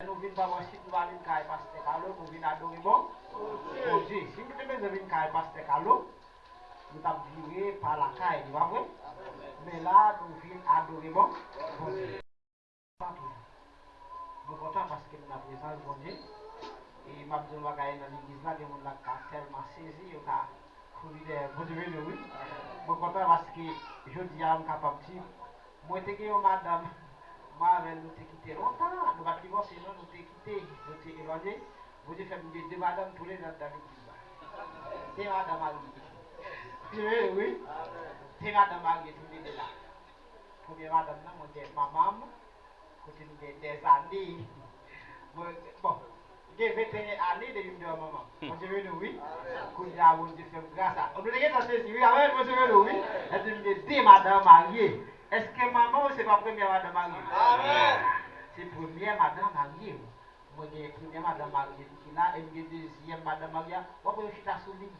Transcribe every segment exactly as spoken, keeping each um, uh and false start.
Nou vin pa mwen, si nou pa vin kay pastè Kalo, nou vin adore bon Bondye. Si nou te bezwen vin kay pastè Kalo, nou t ap vire pa lakay li, pa vre? Men la, nou vin adore bon Bondye. Mwen kontan paske m nan prezans Bondye. E m ap di yon bagay nan legliz la, gen moun la k ka tèlman sezi, yo ka kouri dèyè m. Bondye beni w, wi. Mwen kontan paske jodi a, m kapab di, mwen te gen yon madanm, mwen avè l, nou te kite lontan. Nou pa t divòse, non, nou te kite, nou te elwanye. Bondye fè m gen de madanm, tou le de anndan legliz la. De madanm marye. Bondye beni w, wi. De madanm marye, tou le de la. Premye madanm nan, mwen gen manman m, kote m gen dèzane. Mwen, bon, gen venteyen ane depi m te wè manman m. Bondye beni w, wi. Kounye a, Bondye fè m gras a. Nou te gentan sezi, wi, amèn, Bondye beni w, wi. Epi m gen de madanm marye. Èske manman w se pa premyè madanm marye? Amèn. Se premyè madanm marye. Mwen gen premyè madanm marye ki la, e m gen dezyèm madanm marye a. W ap wè yo chita sou liy.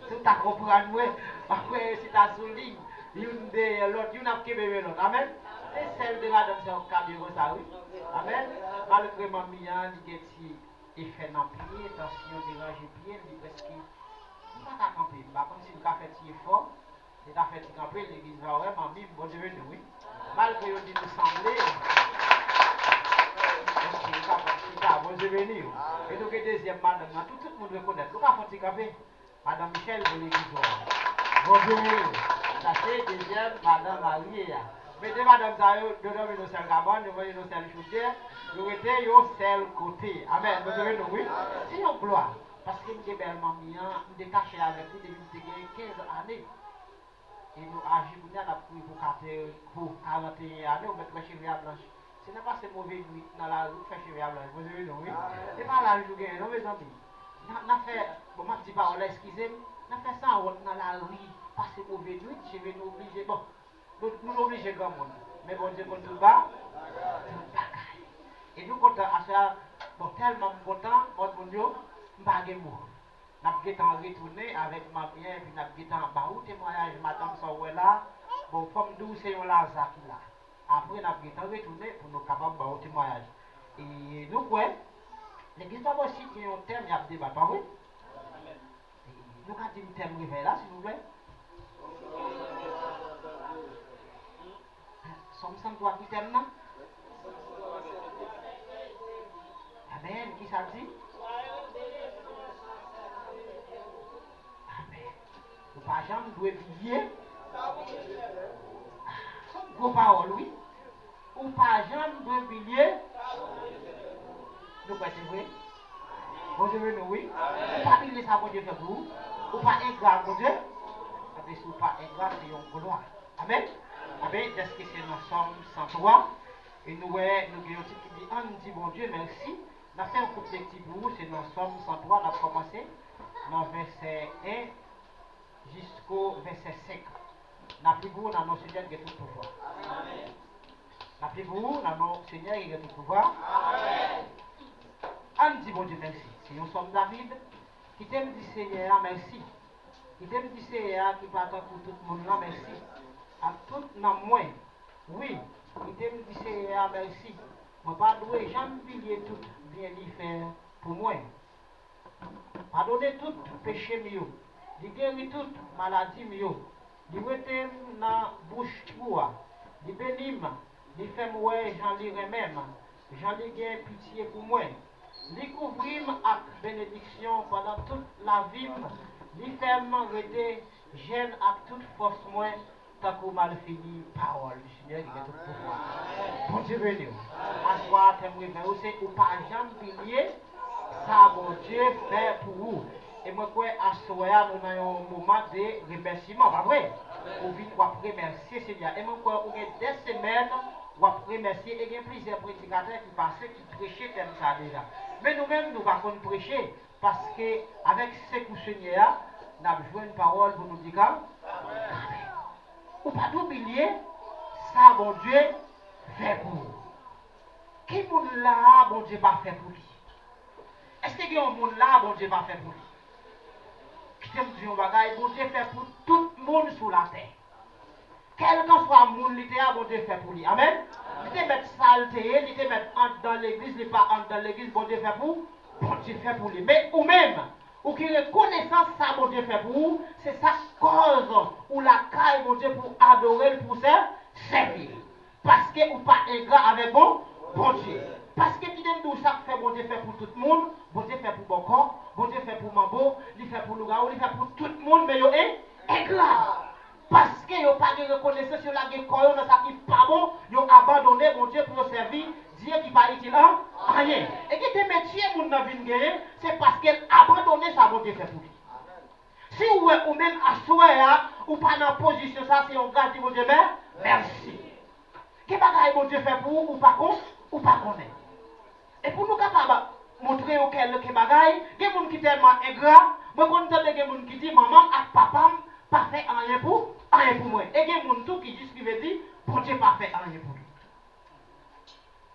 Si w ta konprann mwen, w ap wè yo chita sou liy, youn dèyè lòt, youn ap kenbe men lòt. Amèn. Se sèl de madanm sa yo k ka byen konsa, wi. Amèn. Malgre manmi an, li gen ti efè nan pye, tansyon deranje pye l, li prèske, li pa ka kanpe. M pa konn si l ka fè ti efò. Se ta fè ti kanpe, legliz va wè, manmi m, Bondye beni w, wi. Malgre yo di nou sanble, ok, ou kapab chita, Bondye beni w. E nou gen dezyèm madanm nan, tout, tout moun rekonèt. Nou ka fè yon ti kanpe? Madanm Michel pou legliz wè. Bondye beni w. Sa se dezyèm madanm marye a. Men de madanm sa yo, yo dòmi nan yon sèl kabann, yo manje nan yon sèl chodyè, yo rete yon sèl kote. Amèn. Bondye beni w, wi. Se yon glwa. Paske m gen bèl manmi an, m te kache avèk li depi m te gen kenz ane. E nou aji kounye a, n ap kouri pou katrè, pou karanteyen ane, ou mèt wè cheve a blanch. Se nan pase move nwit nan lari ou fè cheve a blanch. Bondye beni w, wi. Se pa laj nou genyen, non, mezanmi. N a, n a fè, bon, m ap di pawòl la, eskize m, n a fè sanwont nan lari, pase move nwit, cheve nou oblije, bon, nou, nou oblije granmoun. Men Bondye konn tout ba, tout bagay. E nou kontan, aswè a, bon, tèlman m kontan, mòd moun yo, m pa gen mo. N ap gentan retounen avèk manmi an, epi n ap gentan ba ou temwayaj, madanm, sa w wè la. Bon, fò m di w, se yon Laza ki la. Apre, n ap gentan retounen pou nou kapab ba ou temwayaj. E nou kwè, legliz pa bò isit gen yon tèm y ap deba, pa vre? E nou ka di m tèm revèy la, silvouplè? Sòm san twa ki tèm nan? Amèn. Ki sa l di? Amèn. Ou pa janm dwe bliye. Ah, se yon gwo pawòl, wi. Ou pa janm dwe bliye. Nou kwè se vre? Bondye beni w, wi. Ou pa bliye sa Bondye fè pou ou. Ou pa engra ak Bondye. Paske si w pa engra, se yon glwa. Amèn. Amèn. Dèske se nan Sòm san twa, e nou wè, nou gen yon tit ki di, Ann di Bondye mèsi. N ap fè yon kout lekti pou ou, se nan Sòm san twa, n ap kòmanse nan vèsè en jisko vèsè senk. N ap li pou ou nan non Senyè ki gen tout pouvwa. N ap li pou ou nan non Senyè ki gen tout pouvwa. Ann di Bondye mèsi. Se yon sòm David. Kite m di Senyè a mèsi. Kite m di Senyè a ki pa tankou tout moun lan mèsi. Ak tout nanm mwen. Wi, kite m di Senyè a mèsi. Mwen pa dwe janm bliye tout byen li fè pou mwen. Padone tout peche m yo. Li geri tout maladi m yo. Li wete m nan bouch twou a. Li beni m. Li fè m wè jan li renmen m, jan li gen pitye pou mwen. Li kouvri m ak benediksyon pandan tout lavi m. Li fè m rete jèn ak tout fòs mwen. Tankou malfini pawòl di Senyè ki gen tout pouvwa. Bondye beni w. Aswè a, tèm revèy ou se ou pa janm bliye sa Bondye fè pou ou. E mwen kwè aswè a nou nan yon moman de remèsiman, pa vre? Ou vin, w ap remèsye Senyè a. E mwen kwè ou gen de semèn w ap remèsye. E gen plizyè predikatè ki pase, ki preche tèm sa a deja. Men nou menm, nou pa konn preche. Paske avèk sekou Senyè a, n ap jwenn pawòl pou nou di kanpe. Ou pa dwe bliye sa Bondye fè pou ou. Ki moun la a Bondye pa fè pou li? Èske gen yon moun la a Bondye pa fè pou li? Kite m di yon bagay, Bondye fè pou tout moun sou latè. Kèlkanswa moun li te a, Bondye fè pou li. Amèn. Te mèt sa l te ye, li te mèt anndan legliz, li pa anndan legliz, Bondye fè pou, Bondye fè pou li. Men ou menm, ou ki rekonesan sa Bondye fè pou ou, se sa k kòz ou lakay Bondye pou adore l, pou sè, sèvi l. Paske ou pa engra avèk bon, Bondye. Paske kite m di w sa k fè Bondye fè pou tout moun, Bondye fè pou bòkò, Bondye fè pou manbo, li fè pou lougawou, li fè pou tout moun, men yo en, engra. Paske yo pa gen rekonesans, yo lage kò yo nan sa ki pa bon, yo abandone Bondye pou yo sèvi dye ki pa itil an anyen. E gen de metye moun nan vin genyen, se paske l abandone sa Bondye fè pou li. Si w wè ou menm aswè a, ou pa nan pozisyon sa, se yon gras di Bondye, mè, mèsi. Gen bagay Bondye fè pou ou, ou pa kon, ou pa konnen. E pou nou kapab montre yo kèlke bagay, gen moun ki tèlman engra, mwen konn tande gen moun ki di, manman m ak papa m pa fè anyen pou, anyen pou mwen. E gen moun tou ki jis rive di, Bondye pa fè anyen pou li.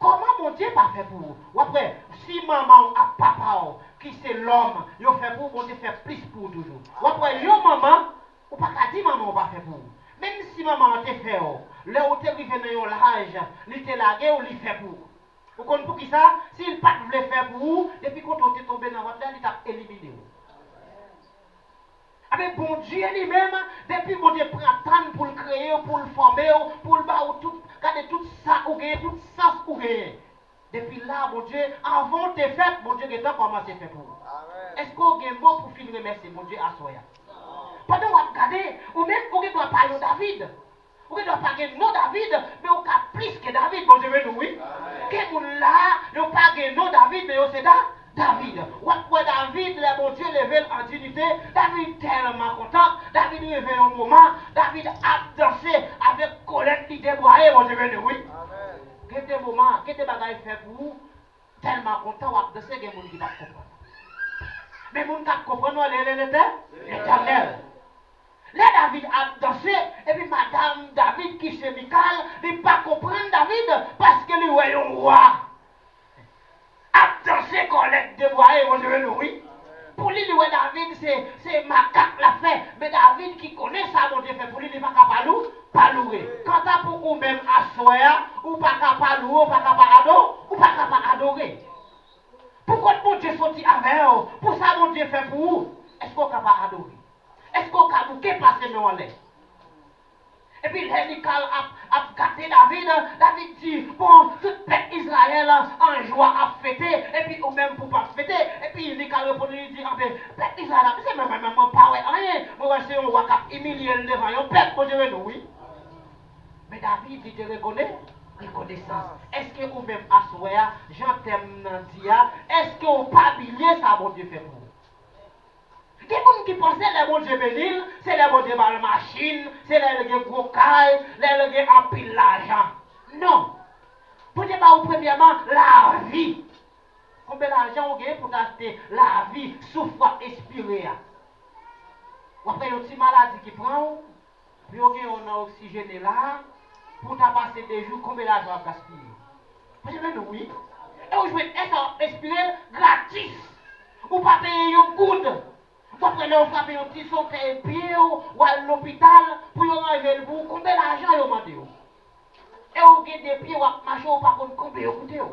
Kòman Bondye pa fè pou ou? W ap wè, si manman w ak papa w, ki se lòm, yo fè pou ou, Bondye fè plis pou ou toujou. W ap wè, yon manman, ou pa ka di manman w pa fè pou ou. Menm si manman an te fè w, lè ou te rive nan yon laj, li te lage w, li fè pou ou. Ou konn poukisa? Si l pa t vle fè pou ou, depi kote w te tonbe nan vant la, li t ap elimine w. Ebyen, Bondye li menm, depi Bondye pran tan pou l kreye w, pou l fòme w, pou l ba ou tout, gade tout sa ou genyen, tout sans ou genyen. Depi la, Bondye, anvan w te fèt, Bondye gentan kòmanse fè pou ou. Èske w gen mo pou fin remèsye Bondye aswè a? Pandan w ap gade, ou menm, ou gen dwa pa yon David. Ou gen dwa pa gen non David, men ou ka plis ke David. Bondye beni w, wi. Gen moun la, yo pa gen non David, men yo se Da-, David. W ap wè David, lè Bondye leve l an diyite, David tèlman kontan, David rive yon moman, David ap danse avèk kolèt li debwaye. Bondye beni w, wi. Gen de moman, gen de bagay fè pou ou, tèlman kontan w ap danse, gen moun ki p ap konprann. Men moun k ap konprann ou, se Letè-, Letènèl. Lè David ap danse, epi madanm David ki se Mikal, li pa konprann David, paske li wè yon wa ap danse, kòlèt debwaye, Bondye beni w, wi. Pou li, li wè David se, se makak l ap fè, men David ki konnen sa Bondye fè pou li, li pa ka pa lou-, pa louwe. Kanta pou ou menm aswè a, ou pa ka pa louwe, ou pa ka pa ado-, ou pa ka pa adore. Pou kot Bondye soti avè w, pou sa Bondye fè pou ou, èske w ka pa adore? Èske w ka bouke pase men w anlè? Epi lè Mikal ap, ap gate David, David di, bon, tout pèp Izrayèl an jwa ap fete, epi ou menm pou w p ap fete. Epi Mikal reponn li, li di, anben, pèp Izrayèl ap, se mwen menm, mwen pa wè anyen. Mwen wè se yon wa k ap imilye l devan yon pèp. Bondye beni w, wi. Men David, li te rekone-, rekonesans. Èske ou menm aswè a, jan tèm nan di a, èske w pa bliye sa Bondye fè pou ou? Gen moun ki panse lè Bondye beni l, se lè Bondye ba l machin, se lè l gen gwo kay, lè l gen anpil lajan. Non. Bondye ba ou premyèman lavi. Konbyen lajan ou gen pou w ta achte lavi, souf w ap espire a? W ap wè yon ti maladi ki pran w, pou yo gen yon nan oksijene la, pou w ta pase de jou, konbyen lajan w ap gaspiye? Bondye beni w, wi. E w jwenn èd sa w ap espire l gratis. Ou pa peye yon goud. W ap wè lè w frape yon ti sotèy pye w, w al lopital pou yo ranje l pou ou, konbyen lajan yo mande w? E w gen de pye w ap mache, w pa konn konbyen yo koute w.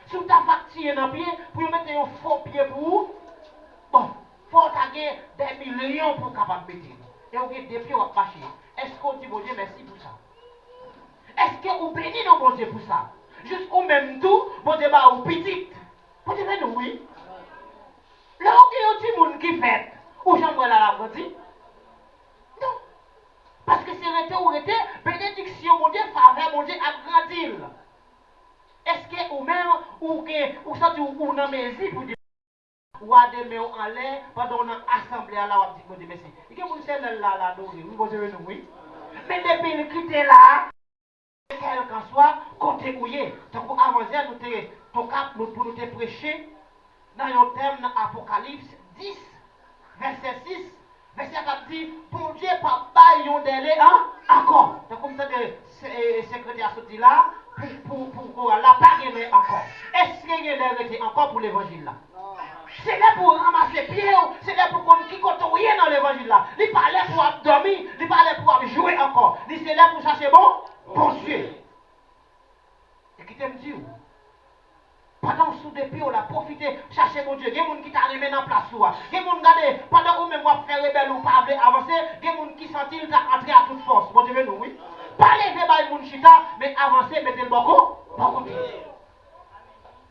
Si w ta faktiye nan pye, pou yo mete yon fo pye pou ou, bon, fò w ta gen dè milyon pou w kapab mete l. E w gen de pye w ap mache. Èske w di Bondye mèsi pou sa? Èske ou beni non Bondye pou sa? Jis ou menm tou, Bondye ba ou pitit. Bondye beni w, wi. Lè w gen yon timoun ki fèt, ou janm wè l al grandi? Non. Paske se rete ou rete, benediksyon Bondye, favè Bondye ap grandi l. Èske ou menm, ou gen, ou santi w, ou nan mezi pou di, ou a de men w anlè, pandan w nan asanble a la, w ap di Bondye mèsi? Gen moun se lè l la, l adore. Wi, Bondye beni w, wi. Men depi l kite la, kèlkanswa kote ou ye, tankou avantyè nou te, nou ka, nou, pou nou te preche nan yon tèm nan Apokalips dis, vèsè sis, vèsè a t ap di, Bondye p ap bay yon dèle an, ankò. Tankou m tande se, e, sekretè a sot di la, pou, pou, pou koral la, pa gen lè ankò. Èske gen lè rete ankò pou levanjil la? Se lè pou w ranmase pye w, se lè pou w konn ki kote w ye nan levanjil la. Li pa lè pou w ap dòmi, li pa lè pou w ap jwe ankò. Li se lè pou w chache bon, Bondye. Kite m di w. Pandan w sou de pye w la, pwofite chache Bondye. Gen moun ki ta renmen nan plas ou a. Gen moun, gade, pandan ou menm w ap fè rebèl, ou pa vle avanse, gen moun ki santi l ta antre a tout fòs. Bondye beni w, wi. Pa leve bay moun chita, men avanse, mete l bò ko-, bò kote.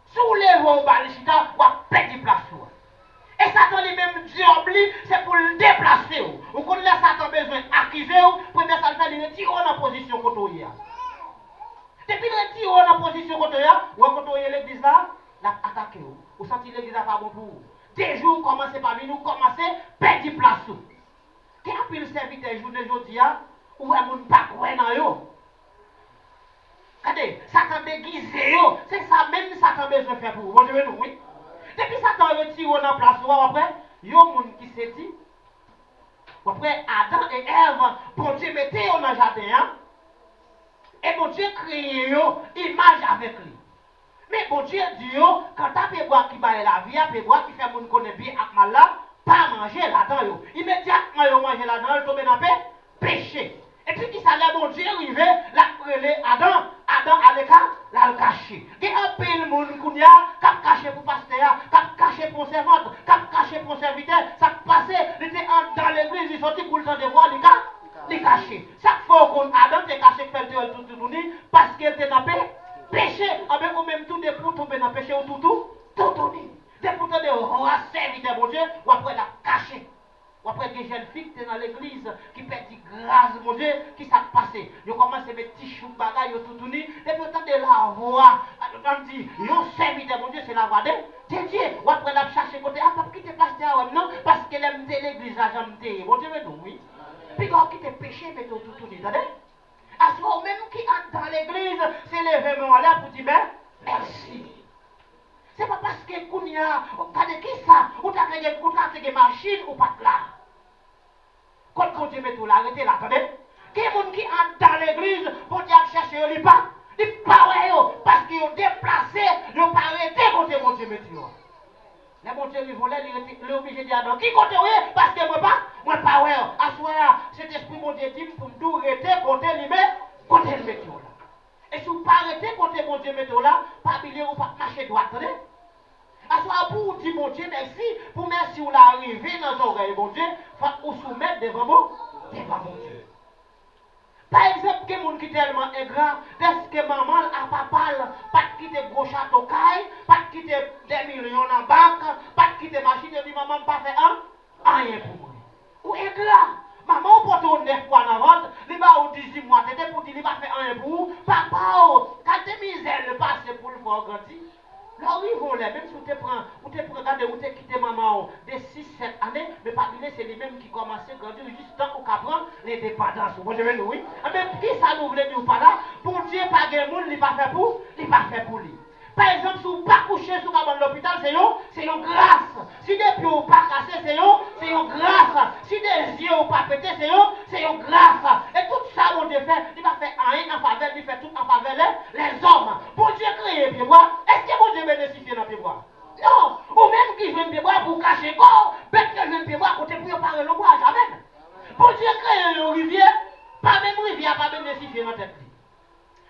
Si w leve w ba li chita, w ap pèdi plas ou a. E Satan li menm, djòb li, se pou l deplase w. Ou konn lè Satan bezwen akize w, premye sa l fè, li retire w nan pozisyon kote w ye a. Depi l retire w nan pozisyon kote w ye a, ou wè kote w ye legliz la, l ap atake w. Ou santi legliz la pa bon pou ou. De jou ou kòmanse pa vini, ou kòmanse pèdi plas ou. Gen anpil sèvitè jounen jodi a, ou wè moun pa kwè nan yo. Gade, Satan degize yo. Se sa menm Satan bezwen fè pou ou. Bondye beni w, wi. Depi Satan retire w nan plas ou a, w ap wè, yon moun ki seti, w ap wè Adan e Èv, Bondye mete yo nan jaden an. E Bondye kreye yo imaj avèk li. Men Bondye di yo, kanta pyebwa ki bay lavi a, pyebwa ki fè moun konnen byen ak mal la, pa manje ladan yo. Imedyatman yo manje ladan yo, yo tonbe nan pe-, peche. Epi kisa, lè Bondye rive, l ap rele Adan, Adan, ale ka, l al kache. Gen anpil moun kounye a k ap kache pou pastè a, k ap kache pou yon sèvant, k ap kache pou yon sèvitè. Sa k pase, li te anndan legliz, li soti kou l tande vwa, li ka, li kache. Sa k fè w konn Adan te kache k fè l te wè l tou toutouni, paske l te nan pe-, peche. Anben, ou menm tou, depi w tonbe nan peche, ou tou, tou, toutouni. Depi w tande vwa sèvitè Bondye, w ap wè l ap kache. W ap wè gen jèn fi ki te nan legliz, ki pèdi gras Bondye, kisa k pase? Yo kòmanse met ti chouk bagay, yo toutouni. Depi yo tande lavwa, ann di, yon sèvitè Bondye, se lavwa de, de Dye. W ap wè l ap chache kote, a, p ap kite pastè a wè m non, paske lè m te legliz la, jan m te ye. Bondye beni w, wi. Piga w kite peche mete w toutouni, tande? Aswè ou menm ki anndan legliz, se leve men w anlè pou di mè-, mèsi. Se pa paske kounye a, gade kisa, ou ta te gen, ou ta te gen machin, ou pa t la. Kot Bondye mete w la, rete la, tande. Gen moun ki anndan legliz, Bondye ap chèche yo, li pa, li pa wè yo, paske yo deplase, yo pa rete kote Bondye mete yo a. Lè Bondye rive yon lè, li rete, li oblije di Adan, ki kote w ye? Paske mwen pa, mwen pa wè w. Aswè a, Sentespri Bondye di m pou m di w rete kote li me-, kote l mete w la. E si w pa rete kote Bondye mete w la, pa bliye ou p ap mache dwat, tande. Aswè a, pou w di Bondye mèsi, pou mèsi w la rive nan zòrèy Bondye, fòk ou soumèt devan Bon-, devan Bondye. Pa egzanp, gen moun ki tèlman engra, dèske manman l a papa l pa t kite gwo chato kay, pa t kite dè milyon nan bank, pa t kite machin, yo di, "Manman m pa fè an-, anyen pou mwen." Ou engra. Manman w pote w nèf mwa nan vant, li ba ou dizuit mwa tete pou di li pa fè anyen pou ou. Papa w, kalte mizè l pase pou l fè w grandi. Lè w rive yon lè, menm si w te pran, ou te pran, gade, ou te kite manman w de sis, sèt ane, men pa bliye se li menm ki kòmanse grandi w jistan ou ka pran lendepandans ou. Bondye beni w, wi. Anben, kisa nou vle di w pa la? Bondye pa gen moun li pa fè pou, li pa fè pou li. Pa egzanp, si w pa kouche sou kabann lopital, se yon, se yon gras. Si de pye w pa kase, se yon, se yon gras. Si de zye w pa pete, se yon, se yon gras. E tout sa Bondye fè, li pa fè anyen an favè l, li fè tout an favè lè, lèzòm. Bondye kreye pyebwa, èske Bondye benefisye nan pyebwa? Non! Ou menm ki jwenn pyebwa pou w kache kò w, bèt yo jwenn pyebwa kote pou yo pare lonbraj. Amèn! Bondye kreye yon rivyè, pa menm rivyè a pa benefisye nan tèt li.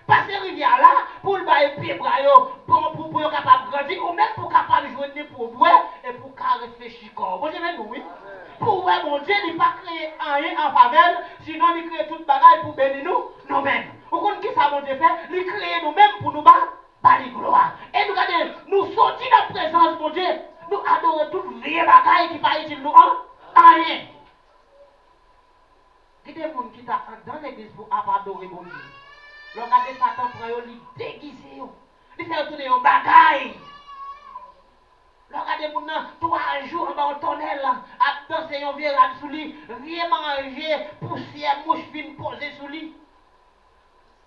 Pase rivyè a la pou l bay pyebwa yo, pou, pou, pou yo kapab grandi, ou menm pou w kapab jwenn li pou w bwè e pou w ka refrechi kò w. Bondye beni w, wi. Pou w wè Bondye, li pa kreye anyen an favè l, sinon li kreye tout bagay pou beni nou, nou menm. Ou konn kisa Bondye fè? Li kreye nou menm pou nou ba, ba li glwa. E nou gade, nou soti nan prezans Bondye, nou adore tout vye bagay ki pa itil nou an, anyen. Gen de moun ki ta anndan legliz pou ap adore Bondye. Lè w gade Satan pran yo, li degize yo. Li fè yo tounen yon bagay. Lè w gade moun nan, twa jou anba yon tonnèl, ap danse yon vye rad sou li, vye manje, pousyè, mouch vin poze sou li.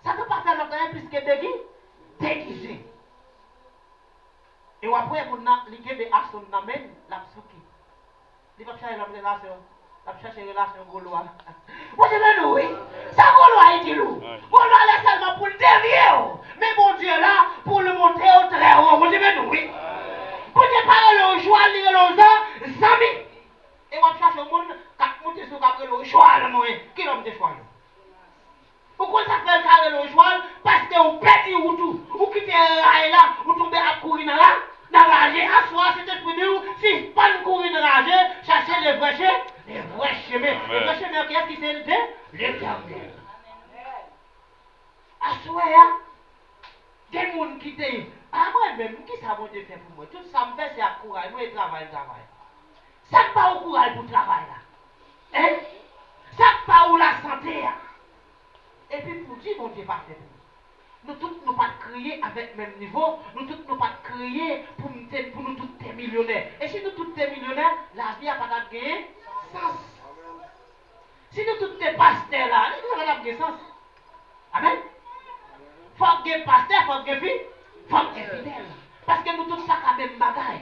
Satan pa fè lòt anyen plis ke degi-, degize. E w ap wè moun nan, li kenbe asonn nan men l, l ap souke. Li p ap chache lòt relasyon. L ap chache relasyon gwo lwa. Bondye beni w, wi. Sa gwo lwa itil ou? Gwo lwa la sèlman pou l devye w. Men Bondye la pou l monte w trè wo. Bondye beni w, wi. Bondye pa rele w chwal, li rele w zan-, zanmi. E w ap chache yon moun k ap monte sou w, k ap rele w chwal mwen. Ki lòm te chwal ou? Ou konn sa k fè l ka rele w chwal? Paske ou pèdi wout ou. Ou kite de Letènèl. Aswè a, gen moun ki te, a mwen menm, kisa Bondye fè pou mwen? Tout sa m fè, se ak kouraj mwen e travay m travay. Sa k ba ou kouraj pou travay la? Hein? Sa k ba ou lasante a? Epi pou di Bondye pa fè pou nou. Nou tout nou pa t kreye avèk menm nivo, nou tout nou pa t kreye pou m te, pou nou tout te milyonè. E si nou tout te milyonè, lavi a pa t ap genyen sans. Si nou tout te pastè la, legliz la pa t ap gen sans. Amèn. Fòk gen pastè, fòk gen fi, fòk gen fidèl. Paske nou tout sa ka menm bagay.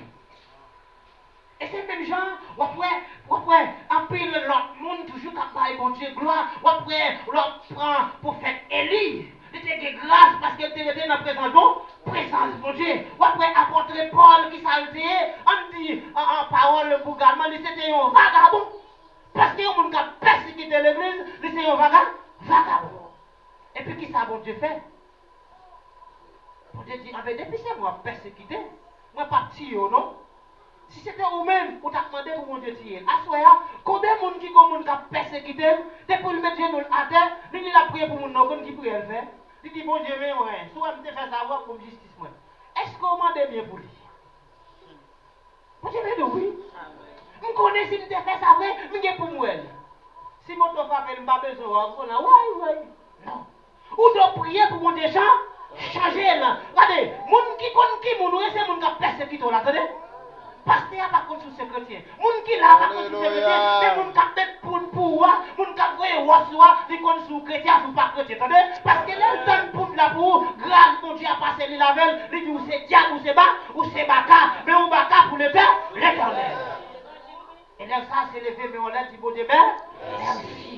E se menm jan, w ap wè, w ap wè anpil lòt moun toujou k ap bay Bondye glwa. W ap wè, w ap pran pwofèt Eli. Li te gen gras paske li te rete nan prezans Bon, prezans Bondye. W ap wè apòt Pòl, kisa l te ye? Ann di, an, an pawòl bougalman, li se te yon vagabon. Paske yon moun k ap pèsekite legliz, li se yon vaga, vagabon. Epi kisa Bondye fè? Bondye di, anben, depi se mwen w ap pèsekite, mwen p ap tiye w non. Si se te ou menm, ou t ap mande pou Bondye tiye l. Aswè a, konbyen moun ki gon moun k ap pèsekite l, depi l met jenou l atè, li, li l ap priye pou moun nan, ou konn ki priyè l fè? Li di, Bondye, men mwen, si w wè m te fè sa, w ap ban m jistis mwen. Èske w mande byen pou li? Bondye beni w, wi. M konnen si m te fè sa vre, m gen pou m wè l. Si moto frape l, m pa bezwen wè w, m konnen, way, way. Non. Ou dwe priye pou Bondye chan-, chanje l. Gade, moun ki konn ki moun ou ye, se moun k ap pèsekite w la, tande. Pastè a pa konn si w se kretyen. Moun ki la a pa konn si w se kretyen. Men moun k ap met poud pou ou a, moun k ap voye wòs ou a, li konn si w kretyen, si w pa kretyen, tande. Paske lè l tann poud la pou ou, gras Bondye a pase li avè l, li di ou se dyab, ou se ba, ou se baka, men ou baka pou Letè-, Letènèl. E lè sa, se leve men w anlè, di Bondye, mè-, mèsi.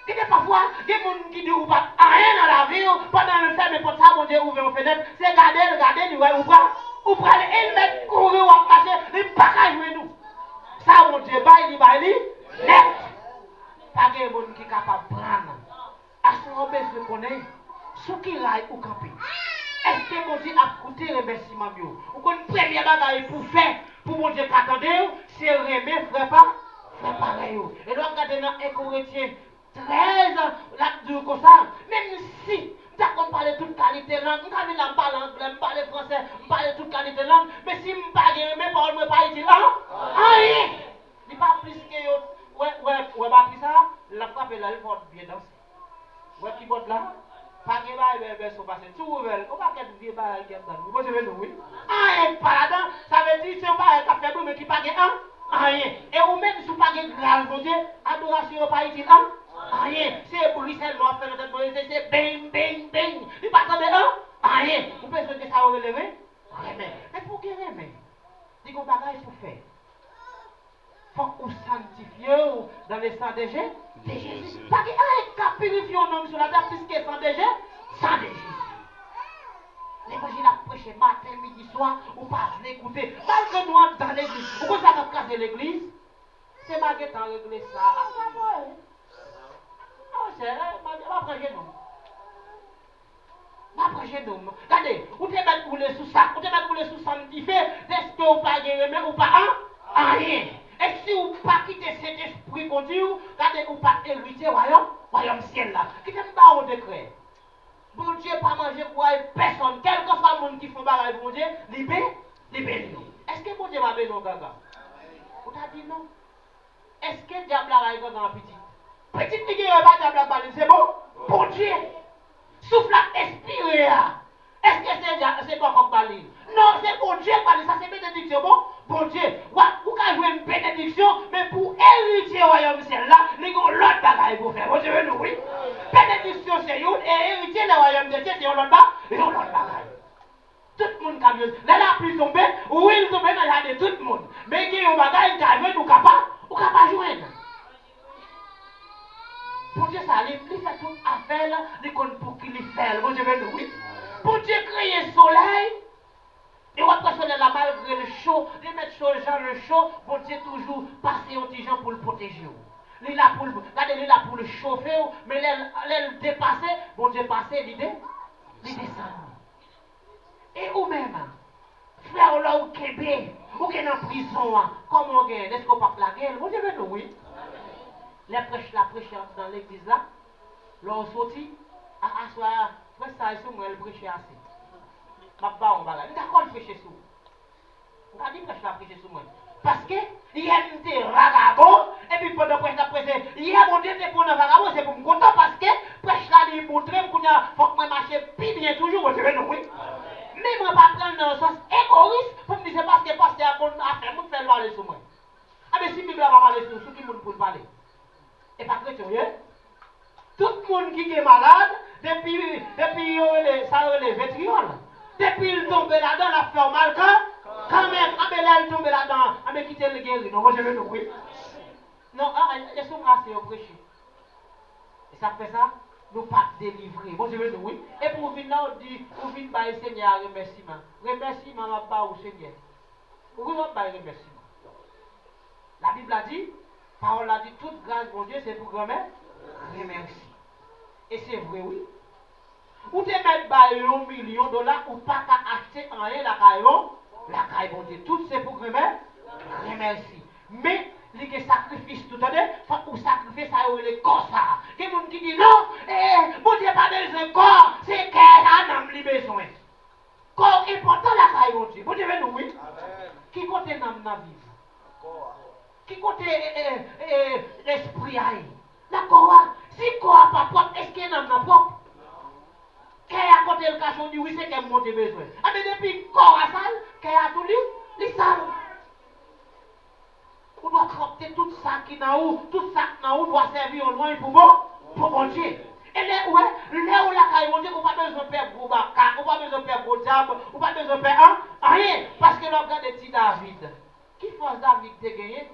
Gen de pafwa, gen moun ki di ou pa t anyen nan lavi w, pandan l fèmen pòt sa, Bondye ouvè yon fenèt, se gade l gade, li wè ou pral, ou pral, e l mèt kouri, w ap mache, li pa ka jwenn ou. Sa Bondye bay, li bay li nèt. Pa gen moun ki kapab pran. Aswè a w bezwen konnen, sou ki ray ou kanpe. Èske Bondye ap koute remèsiman m yo? Ou konn premye bagay pou fè, pou Bondye ka tande w, se renmen frè pa, frè parèy ou. E lè w ap gade nan en Korentyen trèz, l ap di w konsa, menm si m ta konn pale tout kalite lang, m ka vin la, m pale anglè, m pale fransè, m pale tout kalite lang, men si m pa gen renmen, pawòl mwen pa itil an, anyen. Li pa plis ke yo, wè, wè, wè batri sa, l ap frape la, li fè w byen danse. Wè kibòd la, pa gen bagay bèbè son pase. Ti ouvè l, yon pakèt vye bagay ki ap tann ou. Bondye beni w, wi. Anyen pa ladan, sa vle di se yon bagay k ap fè bri, men ki pa gen an, anyen. E ou menm, si w pa gen gras Bondye, adorasyon yo pa itil an, anyen. Se bri sèlman w ap fè nan tèt Bondye, se, se beng, beng, beng. Li pa tande an, anyen. Ou bezwen gen sa yo rele ren-, renmen. Men pou w gen renmen, li gen yon bagay pou w fè. Fòk ou sanntifye w dans le sang de Jé-, de Jezi. Pa gen anyen k ka pirifye yon nonm sou latè plis ke san de Jé-, san de Jezi. Levanjil ap preche maten, midi, swa, ou pa vle koute. Malgre nou anndan legliz, ou konn sa k ap kraze legliz? Se pa gentan regle sa. A, sa vre. A, monchè, m ap pran jenou. M ap pran jenou m. Gade, ou te mèt woule sou sa, ou te mèt woule sou sann dife, dèske ou pa gen renmen, ou pa an, anyen. E si ou pa kite Sentespri kondi w, gade, ou pa eritye wayòm, wayòm syèl la. Kite m ba w yon dekrè. Bondye pa manje kouray pèsonn, kèlkanswa moun ki fè yon bagay pou Bondye, li be-, li beni w. Èske Bondye pa beni w, Gaga? Ou ta di non. Èske dyab la bay Gaga an pitit? Pitit li genyen, e pa dyab la k ba li l, se bon, Bondye. Souf l ap espire a, èske se dyab, se bòkò k ba li l? Non, se Bondye k ba li, sa se benediksyon, bon, Bondye. W ap, ou ka jwenn benediksyon, men pou eritye wayòm syèl la, li gen yon lòt bagay pou w fè. Bondye beni w, wi. Benediksyon se youn, e eritye nan wayòm de Dye se yon lòt ba-, yon lòt bagay. Tout moun ka jwenn. Lè lapli tonbe, wi, l tonbe nan jaden tout moun. Men gen yon bagay ou ka jwenn, ou ka pa, ou ka pa jwenn. Bondye sa, li, li fè tout afè l, li konn pou ki li fè l. Bondye beni w, wi. Bondye kreye solèy, e w ap wè solèy la, malgre l cho, li mèt cho jan l cho, Bondye toujou pase yon ti jan pou l pwoteje w. Li la pou l, gade, li la pou l chofe w, men lè, lè l depase, Bondye pase, li de-, li desann. E ou menm, frè w la ou kenbe, ou gen nan prizon an, kòman w genyen? Èske w p ap lage l? Bondye beni w, wi. Lè prèch la preche anndan legliz la, lè w soti, a aswè a, prèch sa e sou mwen l preche ase. M ap ba w yon bagay. M dakò l preche sou ou. M ka di prèch la preche sou mwen. Paske yè m te vagabon, epi pandan prèch la preche, yè Bondye te pran nan vagabon, se pou m kontan, paske prèch la li moutre m kounye a, fòk mwen mache pi byen toujou, Bondye beni w, wi. Men mwen pa pran l nan yon sans egoyis pou m di se paske pastè a konn afè moun fè l pale sou mwen. Anben, si Bib la pa pale sou, sou ki moun pou l pale? E pa kretyen w ye? Tout moun ki gen malad, depi, depi yo rele, sa yo rele ventriyòl, depi l tonbe ladan, l ap fè w mal kan, kanmenm. Anben, lè l tonbe ladan, anben, kite l geri. Non, Bondye beni w, wi. Non, a, a, e sou mwen ase yo preche. E sa k fè sa, nou pa delivre. Bondye beni w, wi. Epi ou vin la, ou di, ou vin bay Senyè a remèsiman. Remèsiman m ap ba ou, Senyè. Wi, w ap bay remèsiman. Labib la di, pawòl la di, tout gras Bondye se pou granmè, granmèsi. E se vre, wi. Ou te mèt bay yon milyon dola, ou pa ka achte anyen lakay yon, lakay Bondye. Tout se pou granmè, granmèsi. Men, li gen sakrifis tou, tande, fòk ou sakrifye sa yo rele kò sa a. Gen moun ki di, non, eh, Bondye pa bezwen kò, se kè a nanm li bezwen. Kò w enpòtan lakay Bondye. Bondye beni w, wi. Ki kote nanm nan viv? Ki kote, e, e, e, lespri a ye? Nan kò a. Si kò a pa pwòp, èske nanm nan pwòp? Kè a kote l kache, w di, wi, se kè m Bondye bezwen. Anben, depi kò a sal, kè a tou li, li sal. Ou dwa pwòpte tout sa ki nan ou, tout sa k nan ou dwa sèvi yon lwanj pou Bon, pou Bondye. E lè ou wè, lè ou lakay Bondye, ou pa bezwen pè gwo makak, ou pa bezwen pè gwo dyab, ou pa bezwen pè an, anyen. Paske lè w ap gade ti David, ki fòs David te genyen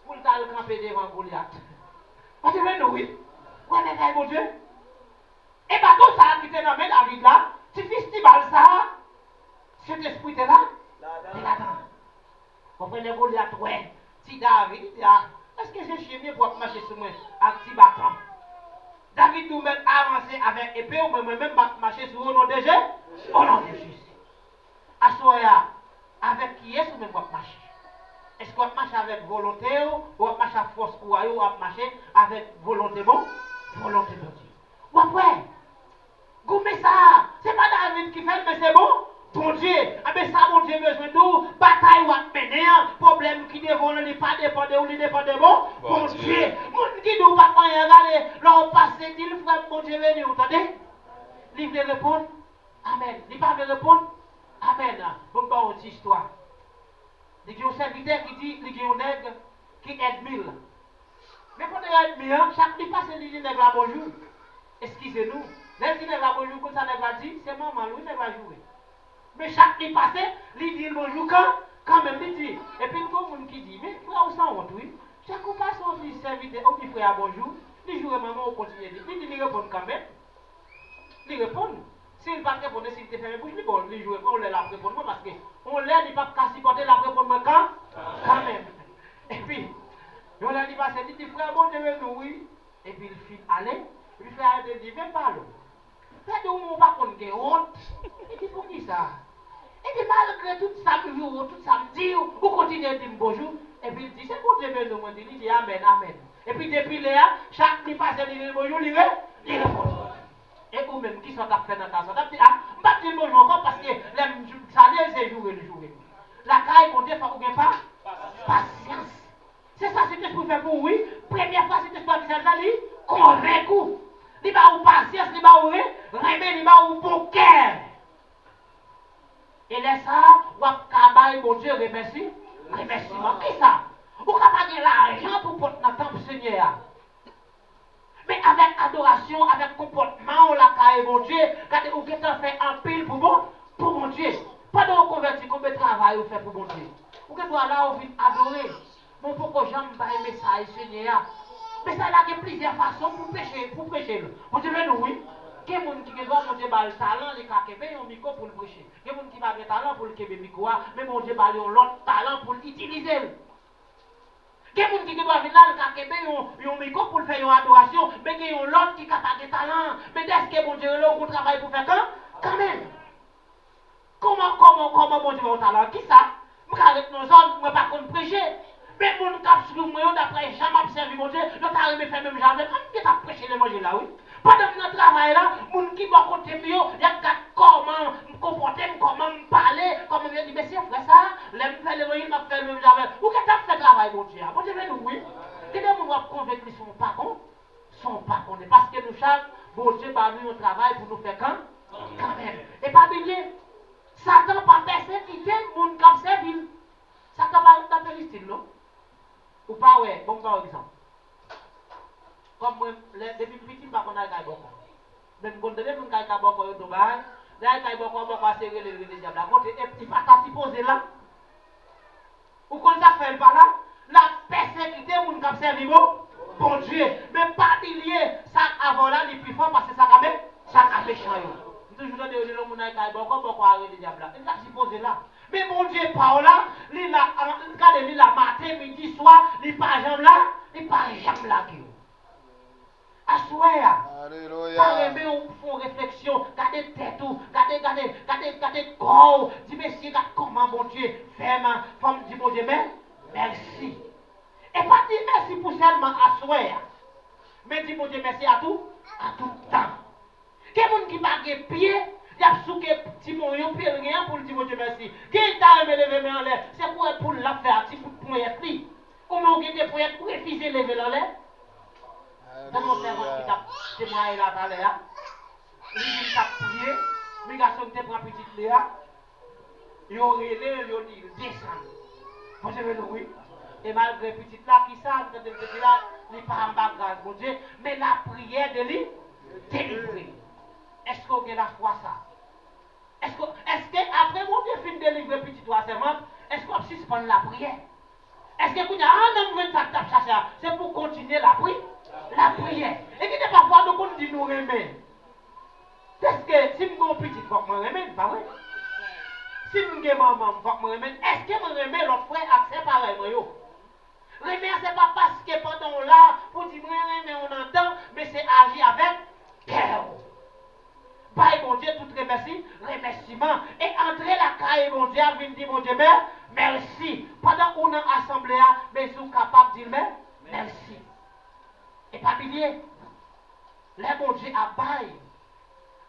pou l t al kanpe devan Golyat? Bondye beni w, wi. Ou wè bagay Bondye? E baton sa a ki te nan men David la, ti fistibal sa a, Sentespri te la, te ladan. Konprann lè Golyat wè ti David, li di, a, èske se chen m ye pou w ap mache sou mwen ak ti baton? David di, ou mèt avanse avèk epe w, mwen, mwen menm m ap mache sou ou, o non de Je, o non de Jezi. Aswè a, avèk kiyès ou menm w ap mache? Èske w ap mache avèk volonte w, ou w ap mache ak fòs kouray ou, ou w ap mache avèk volonte bon, volonte Bondye? W ap wè, goumen sa a, se pa David ki fè l, men se bon, Bondye. Anben, sa Bondye bezwen di w, batay w ap mennen an, pwoblèm ki devan w lan, li pa depann de ou, li depann de bon, Bondye. Moun ki di w pa anyen, gade, lè w pase, di l, frè m, Bondye beni w, tande. Li vle reponn, amèn. Li pa vle reponn, amèn. Bon, m ba w yon ti istwa. Li gen yon sèvitè ki di, li gen yon nèg ki ènmi l. Men pandan y a ènmi an, chak li pase, li di nèg la bonjou. Eskize nou. Lè l di nèg la bonjou, konn sa nèg la di? Se manman l, wi, nèg la joure. Men chak li pase, li di l bonjou kan, kanmenm, li di. Epi l gon moun ki di, men frè, ou sanwont, wi. Chak ou pase, ou di sèvitè, ou di frè a bonjou, li joure manman, ou kontinye di. Li di, li reponn kanmenm. Li reponn. Si l pa t reponn, e si l te fèmen bouch li, bon, li joure mwen, yon lè l ap reponn mwen, paske yon lè li p ap ka sipòte, l ap reponn mwen kan, kanmenm. Epi, yon lè li pase, li di, frè, Bondye beni w, wi. Epi l fin ale, epi frè a te di, men pale w. Frè di w, men w pa konn gen wont. Li di, poukisa? Epi malgre tout sa m joure w, tout sa m di w, ou kontinye di m bonjou. Epi l di, se Bondye beni w, mwen di, li di, amèn, amèn. Epi depi lè a, chak li pase, li di l bonjou, li re, li reponn. E ou menm, kisa w t ap fè nan ka sa? W t ap di, a, m p ap di l bonjou ankò, paske lè m salye l, se joure l joure m. Lakay Bondye, fòk ou gen pa, pasyans. Se sa Sentespri fè pou ou, wi. Premye fwa Sentespri a ki sa l fè, li konvenk ou. Li ba ou pasyans, li ba ou re, renmen, li ba ou bon kè. E lè sa a, w ap ka bay Bondye remèsi, remèsiman. Kisa? Ou ka pa gen lajan pou pot nan tanp Senyè a. Men avèk adorasyon, avèk konpòtman w lakay Bondye, gade ou gentan fè anpil pou bon, pou Bondye. Pandan w konvèti, konbyen travay ou fè pou Bondye? Ou gen dwa la, ou vin adore. Men w poko janm bay mesaj Senyè a. Mesaj la gen plizyè fason pou preche, pou preche l. Bondye beni w, wi. Gen moun ki gen dwa Bondye ba l talan, li ka kenbe yon mikwo pou l preche. Gen moun ki pa gen talan pou l kenbe mikwo a, men Bondye ba l yon lòt talan pou l itilize l. Gen moun ki gen dwa vin la, l ka kenbe yon, yon mikwo pou l fè yon adorasyon, men gen yon lòt ki ka pa gen talan. Men dèske Bondye rele w, gon travay pou fè kan, kanmenm. Kòman, kòman, kòman Bondye ba w talan? Kisa? M ka ret nan zòn, mwen pa konn preche. Men moun k ap swiv mwen yo, daprè jan m ap sèvi Bondye, yo ta renmen fè menm jan avè m. An m gentan ap preche levanjil la, wi. Pandan m nan travay la, moun ki bò kote m yo, y ap gad kòman m konpòte m, kòman m pale, kòman m di, mesye, frè sa, lè m fè levanjil, m ap fè l menm jan avè l. Ou gentan ap fè travay Bondye a. Bondye beni w, wi. Gen de moun w ap konvenk li se yon pakon, se yon pakon. E paske nou chak, Bondye ba nou yon travay pou nou fè kan, kanmenm. E pa bliye, Satan pa pèsekite moun k ap sèvi l. Satan pa ret nan peristil, non. Ou pa wè, bon, m ba w egzanp. Kòm mwen, lè, depi m piti, m pa konn al kay bòkò. Men m konn tande moun k al kay bòkò, yo di w bagay. Lè al kay bòkò, bòkò a se rele l, rele dyab la. Kote, e, li pa ta sipoze la. Ou konn sa k fè l pa la? L ap pèsekite moun k ap sèvi Bon-, Bondye. Men pa bliye, sa k avè w la, li pi fò pase sa k ap me-, sa k ap mechan yo. M toujou tande yo di lè yon moun al kay bòkò, bòkò a rele dyab la. Li ta sipoze la. Men Bondye pa w la, li la, an, gade, li la maten, midi, swa, li pa janm la, li pa janm lage w. Aswè a, Alelouya. Ta renmen w fè yon refleksyon, gade tèt ou, gade, gade, gade, gade kò w, di, mesye, gade kòman Bondye fè m, fò m di Bondye mè-, mèsi. E pa di mèsi pou sèlman aswè a, men di Bondye mèsi a tou, a tout tan. Gen moun ki pa gen pye, y ap souke ti monyon pye l gen an pou l di Bondye mèsi. Gen l ta renmen leve men anlè, se kouri poul l ap fè a ti bout ponyèt li. Ou menm ou gen de ponyèt, ou refize leve l anlè. Tande yon sèvant ki t ap temwaye la talè a. Li di l t ap priye, men gason ki te pran pitit li a, yo rele l, yo di l desann. Bondye beni w, wi. E malgre pitit la, kisa m tande l te di la, li pa anba gras Bondye, men lapriyè de li delivre. Èske w gen lafwa sa? Èske, èske apre Bondye fin delivre pitit ou a, sèvant, èske w ap sispann lapriyè? Èske kounye a, ah non, m jwenn sa k t ap chache a, se pou kontinye lapri-, lapriyè? E gen de pafwa nou konn di nou renmen. Èske si m gen yon pitit, fòk mwen renmen l, pa vre? Si m gen manman m, fòk mwen renmen l. Èske mwen renmen lòt frè ak sè parèy mwen yo? Renmen an se pa paske pandan w la pou di mwen renmen w nan dan, men se aji avèk kè w. Bay Bondye tout remèsi-, remèsiman. E antre lakay Bondye a, vin di Bondye mè-, mèsi. Pandan ou nan asanble a, men si w kapab di l mè-, mèsi. E pa bliye, lè Bondye ap bay,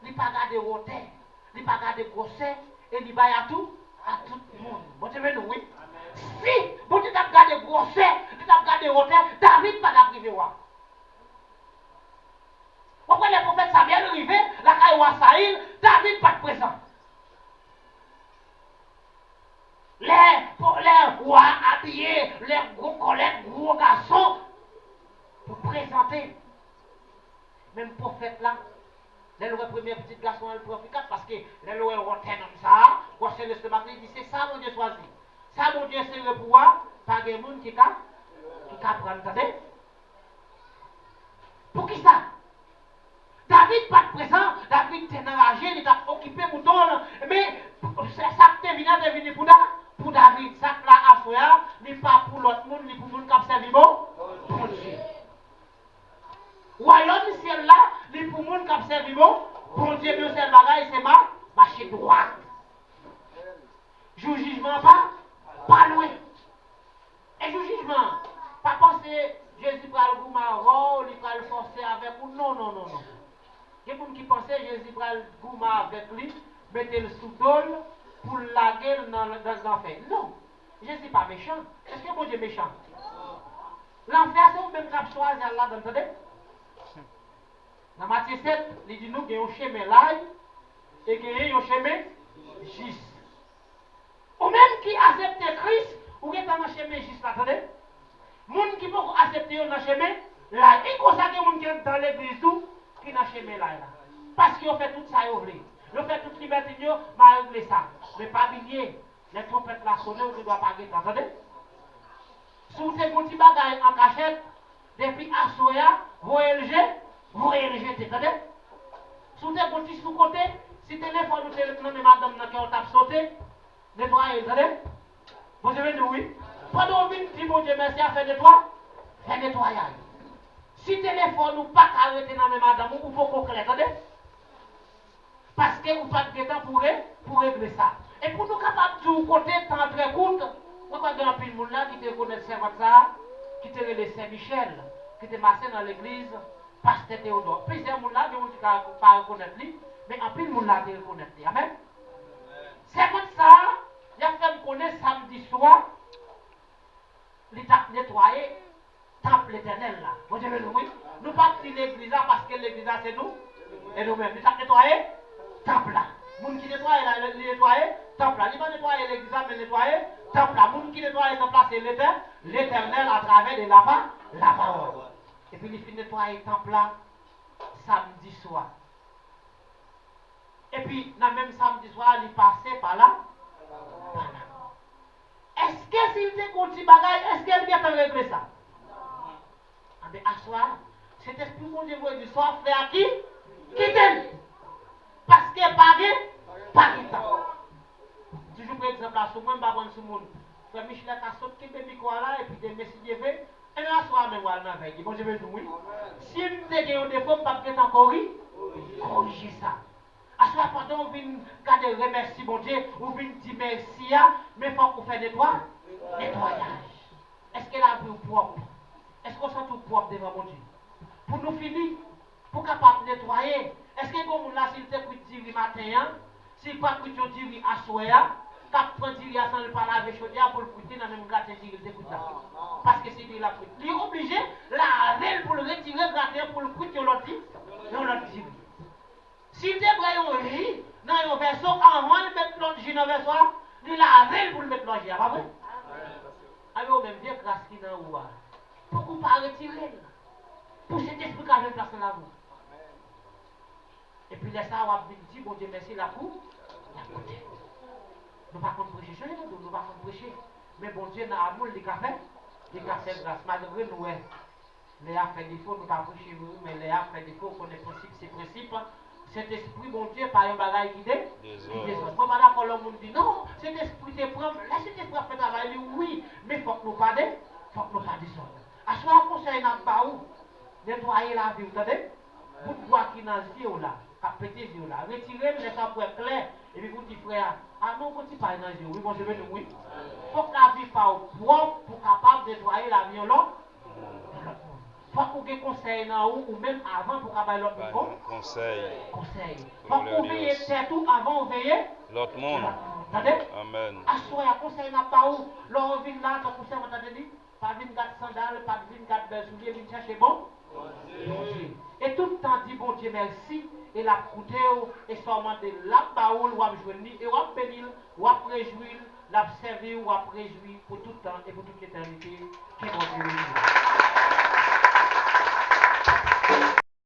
li pa gade wotè, li pa gade gwosè, e li bay a tou, a tout moun. Bondye beni w, wi. Si Bondye t ap gade gwosè, li t ap gade wotè, David pa t ap rive wa. W ap wè lè pwofèt Samyèl rive lakay wa Sayil, David pa t prezan. Lè, lè wa abiye, lè gwo kòlèt, gwo gason, pou prezante. Menm pwofèt la, lè l wè premye pitit gason an, l pran pikap, paske lè l wè wotè nonm sa a, gwosè lestomak li, li di, se sa Bondye chwazi. Sa Bondye sere pou w a, pa gen moun ki ka, ki ka pran l, tande. Poukisa? David pa t prezan, David te nan raje, li t ap okipe mouton l, men sa, sa k te vini an te vini pou Da-, pou David. Sa k la aswè a, li pa pou lòt moun, li pou moun k ap sèvi Bon-, Bondye. Wayòm syèl la, li pou moun k ap sèvi Bon-, Bondye, men yon sèl bagay, se ma-, mache dwat. Jou jijman an pa, pa lwen. E jou jijman an, pa panse Jezi pral goumen avè w, li pral fòse avèk ou. Non, non, non, non. Gen moun ki panse Jezi pral goumen avèk li, mete l sou do l, pou l lage l nan, nan lanfè. Non. Jezi pa mechan. Èske Bondye mechan? Lanfè a se ou menm k ap chwazi al ladan l, tande. Nan Matye sèt, li di nou gen yon chemen laj e genyen yon chemen jis. Ou menm ki asepte Kris, ou gentan nan chemen jis la, tande. Moun ki poko asepte yo nan chemen laj. E konsa gen moun ki anndan legliz tou, ki nan chemen laj la. Paske yo fè tout sa yo vle. Yo fè tout libètin yo, m a regle sa. Men pa bliye, lè twonpèt la sone, ou gendwa pa gentan, tande. Si w te gen yon ti bagay an kachèt, depi aswè a, voye l je-, voye l jete, tande. Si w te gen yon ti sou kote, si telefòn ou te ret nan men madanm nan, kè w t ap sote, netwaye l, tande. Bondye beni w, wi. Pandan w vin di Bondye mèsi a, fè netwa-, fè netwayaj. Si telefòn ou pa ka rete nan men madanm ou, ou poko klè, tande. Paske ou pa t gen tan pou re-, pou regle sa. E pou nou kapab di w kote tan an trè kout, Mwen kwè gen anpil moun la ki te rekonèt sèvant sa a, ki te rele Sè Michèl, ki te mache nan legliz Pastè Teyodò. Plizyè moun la, gen moun ki ka pa rekonèt li, men anpil moun la te rekonèt li. Amèn. Sèvant sa a, y ap fè m konnen samdi swa, li t ap netwaye tanp Letènèl la. Bondye beni nou, wi. Nou p ap di legliz la, paske legliz la se nou e nou menm. Li t ap netwaye tanp la. Moun ki netwaye la, li netwaye tanp la. Li pa netwaye legliz la, men netwaye tanp la. Moun ki netwaye tanp la, se Letè-, Letènèl atravè de lapa-, lapawòl. Epi li fin netwaye tanp la samdi swa. Epi, nan menm samdi swa a, li pase pa la, pa la. Èske si l te gen yon ti bagay, èske l gentan regle sa? Anben, aswè a, Sentespri Bondye voye di, sa w ap fè a ki, kite l. Paske pa gen, pa gen tan. Toujou pran egzanp la sou mwen, m pa pran l sou moun. Frè Michelet ka sot kenbe mikwo a la, epi demen, si Dye vle, e nan aswè a menm, w al nan vèy. Bondye beni nou, wi. Si m te gen yon defo, m p ap gentan kori-, korije sa. Aswè a, pandan w vin gade remèsi Bondye, ou vin di mèsi a, men fòk ou fè netwa-, netwayaj. Èske lavi w pwòp? Èske w santi w pwòp devan Bondye? Pou nou fini, pou kapab netwaye, èske gen moun la, si l te kwit diri maten an, si l pa kwit yon diri aswè a, k ap pran diri a san l pa lave chodyè a pou l kwit li nan menm graten diri l te kwit la? Paske se diri l ap kwit. Li oblije lave l pou l retire graten an pou l kwit yon lòt di-, yon lòt diri. Si l te bwè yon ji nan yon vèso, anvan l met lòt ji nan vèso a, li lave l pou l met lòt ji a, pa vre? Alò, menm vye gras ki nan ou a, poko pa retire l pou Sentespri ka jwenn plas nan lavi w. Epi lè sa a, w ap vin di Bondye mèsi, l ap kou-, l ap koute. Nou pa konn preche, chonje nou di w, nou pa konn preche. Men Bondye nan amou l, li ka fè, li ka fè gras. Malgre nou wè lè y ap fè defo, nou ka preche vre, wi, men lè y ap fè defo, ou konnen prensip se prensip. Sentespri Bondye pa yon bagay ki de-, ki dezòd. Mwen pa dakò lè yon moun di, non, Sentespri te pran m. Lè Sentespri ap fè travay li, wi, men fòk nou pa de-, fòk nou pa dezòd. Aswè a, konsèy n ap ba ou, netwaye lavi w, tande? Bout bwa ki nan zye w la, k ap pete zye w la, retire l, lè sa w ap wè klè, epi pou di frè a, a non, gon ti pay nan zye w, wi, Bondye beni w, wi. Fòk lavi pa w pwòp pou kapab netwaye lavi yon lòt, yon lòt moun. Fòk ou gen konsèy nan ou, ou menm avan pou w ka bay lòt moun kon-, konsèy. Konsèy. Fòk ou veye tèt ou avan ou veye lòt moun. Lòt moun. Tande? Amèn. Aswè a, konsèy n ap ba ou, lè w vin la, tankou sèvant la te di, pa vin gad sandal, pa vin gad bèl soulye, vin chèche bon Bondye. E tout tan di Bondye mèsi, e l ap koute w, e sa w mande l, l ap ba ou l, w ap jwenn li, e w ap beni l, w ap rejwi l, l ap sèvi w, w ap rejwi pou tout tan e pou tout letènite. Ke Bondye beni w.